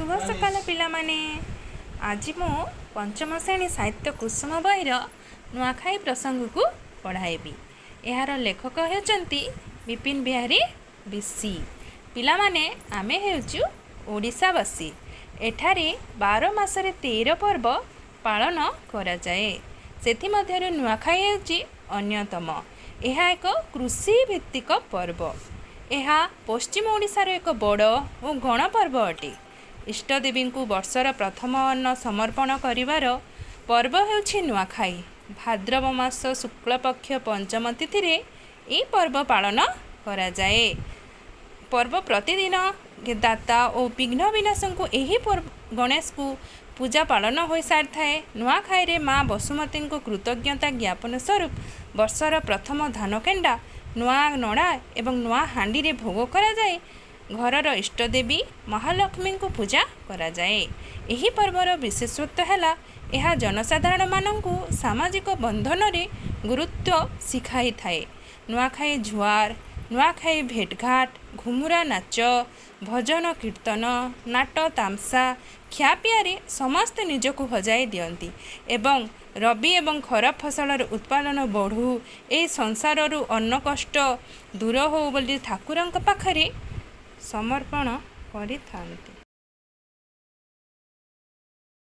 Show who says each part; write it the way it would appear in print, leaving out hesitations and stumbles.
Speaker 1: ଶୁଭ ସକାଳ ପିଲାମାନେ। ଆଜି ମୁଁ ପଞ୍ଚମ ଶ୍ରେଣୀ ସାହିତ୍ୟ କୁସୁମ ବହିର ନୂଆଖାଇ ପ୍ରସଙ୍ଗକୁ ପଢ଼ାଇବି। ଏହାର ଲେଖକ ହେଉଛନ୍ତି ବିପିନ ବିହାରୀ ବିଶି। ପିଲାମାନେ, ଆମେ ହେଉଛୁ ଓଡ଼ିଶାବାସୀ। ଏଠାରେ 12 ମାସରେ 13 ପର୍ବ ପାଳନ କରାଯାଏ। ସେଥିମଧ୍ୟରୁ ନୂଆଖାଇ ହେଉଛି ଅନ୍ୟତମ। ଏହା ଏକ କୃଷି ଭିତ୍ତିକ ପର୍ବ। ଏହା ପଶ୍ଚିମ ଓଡ଼ିଶାର ଏକ ବଡ଼ ଓ ଗଣପର୍ବ ଅଟେ। ଇଷ୍ଟଦେବୀଙ୍କୁ ବର୍ଷର ପ୍ରଥମ ଅନ୍ନ ସମର୍ପଣ କରିବାର ପର୍ବ ହେଉଛି ନୂଆଖାଇ। ଭାଦ୍ରବ ମାସ ଶୁକ୍ଳପକ୍ଷ ପଞ୍ଚମ ତିଥିରେ ଏହି ପର୍ବ ପାଳନ କରାଯାଏ। ପର୍ବ ପ୍ରତିଦିନ ଦାତା ଓ ବିଘ୍ନ ବିନାଶଙ୍କୁ ଏହି ପର୍ବ ଗଣେଶକୁ ପୂଜା ପାଳନ ହୋଇସାରିଥାଏ। ନୂଆଖାଇରେ ମା ବସୁମତୀଙ୍କୁ କୃତଜ୍ଞତା ଜ୍ଞାପନ ସ୍ୱରୂପ ବର୍ଷର ପ୍ରଥମ ଧାନ କେଣ୍ଡା ନୂଆ ନଡ଼ା ଏବଂ ନୂଆ ହାଣ୍ଡିରେ ଭୋଗ କରାଯାଏ। ଘରର ଇଷ୍ଟଦେବୀ ମହାଲକ୍ଷ୍ମୀଙ୍କୁ ପୂଜା କରାଯାଏ। ଏହି ପର୍ବର ବିଶେଷତ୍ୱ ହେଲା, ଏହା ଜନସାଧାରଣମାନଙ୍କୁ ସାମାଜିକ ବନ୍ଧନରେ ଗୁରୁତ୍ୱ ଶିଖାଇଥାଏ। ନୂଆଖାଇ ଜୁହାର, ନୂଆଖାଇ ଭେଟଘାଟ, ଘୁମୁରା ନାଚ, ଭଜନ କୀର୍ତ୍ତନ, ନାଟ ତାମସା, ଖିଆପିଆରେ ସମସ୍ତେ ନିଜକୁ ହଜାଇ ଦିଅନ୍ତି ଏବଂ ରବି ଏବଂ ଖରାପ ଫସଲର ଉତ୍ପାଦନ ବଢ଼ୁ, ଏହି ସଂସାରରୁ ଅନ୍ନ କଷ୍ଟ ଦୂର ହଉ ବୋଲି ଠାକୁରଙ୍କ ପାଖରେ ସମର୍ପଣ କରିଥାନ୍ତି।